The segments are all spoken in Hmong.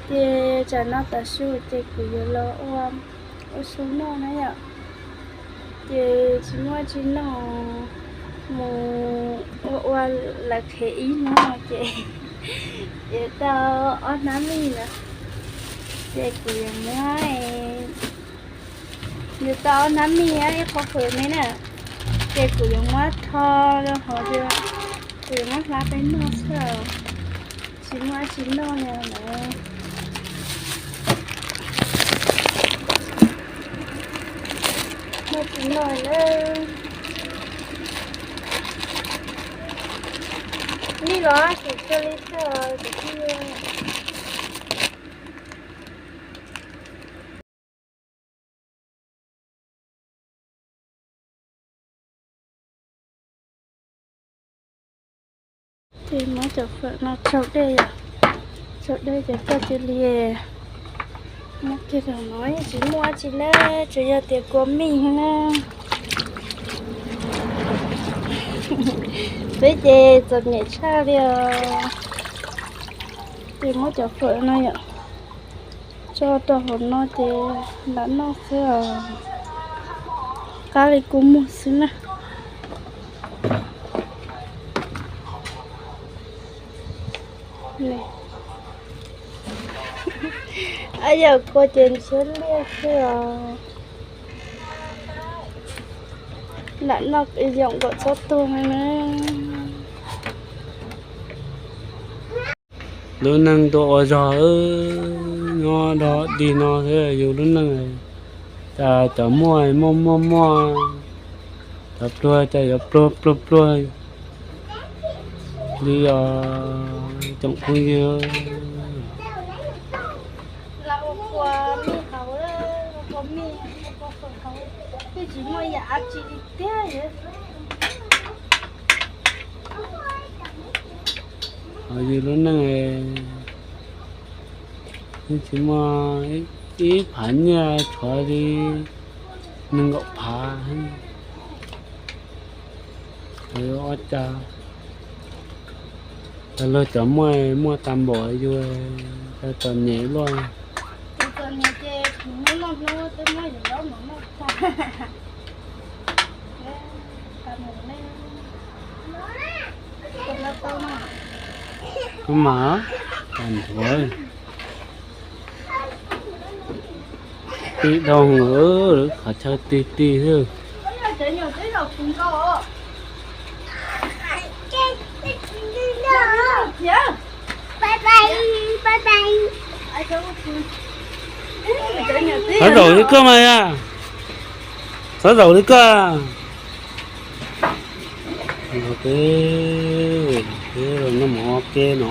Ces tsam no tav su ces kuv yuav los ua, ua su noj na yom. Ces tsis muaj tsis noj, mus ua ua lawv qhev ib hnub no ces yuav tau ob hnab mij na. Ces kuv yuav muab, yuav tau ob hnab mij ib qho fawm me na. Ces kuv yuav muab tho rau hauv, kuv yuav muab hla peb noj xwb, tsis muaj dab tsi noj li lawm. Muaj tsis noj lawm. Mij los xum xua li xwb os. Ces muab cov fawm no tsau dej yom, tsau dej ces koj cia li muab kiag rau no, tsis muaj dab tsi na, tsuas yog tias kua mij na. Peb ces txom nyem tshaj li os. Ces muab cov fawm no yom, tso rau hauv no ces lam noj xwb os. Qab li kua muag xwb na. Ab, yam kua ces ntshiab liaj xwb os. Lam noj yoom kom txhob tuag na. Lub neej tuaj ua zog nyob dog dig no xwb yus lub neej. Cas cov muaj muaj muaj muaj, cov pluag cas yuav pluag pluag pluag li os tsoom phooj ywg. Ho yus lub neej yeej tsis muaj ib phav nyiaj tshuav li nees nkaum phav. Ua cas luag cov muaj muaj tas npaum yus, txom nyem luaj. Mas, nthuav, tij dhau, qhov chaw ti ti xwb. Xov zaum li koj mas, xov zaum li koj. Peb, peb los noj mov ua ke no.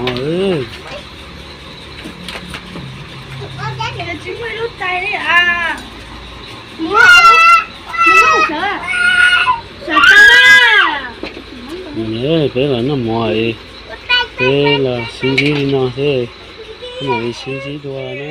Peb los noj mov, peb los sib ntsib li no xwb, peb mam li sib ntsib dua na.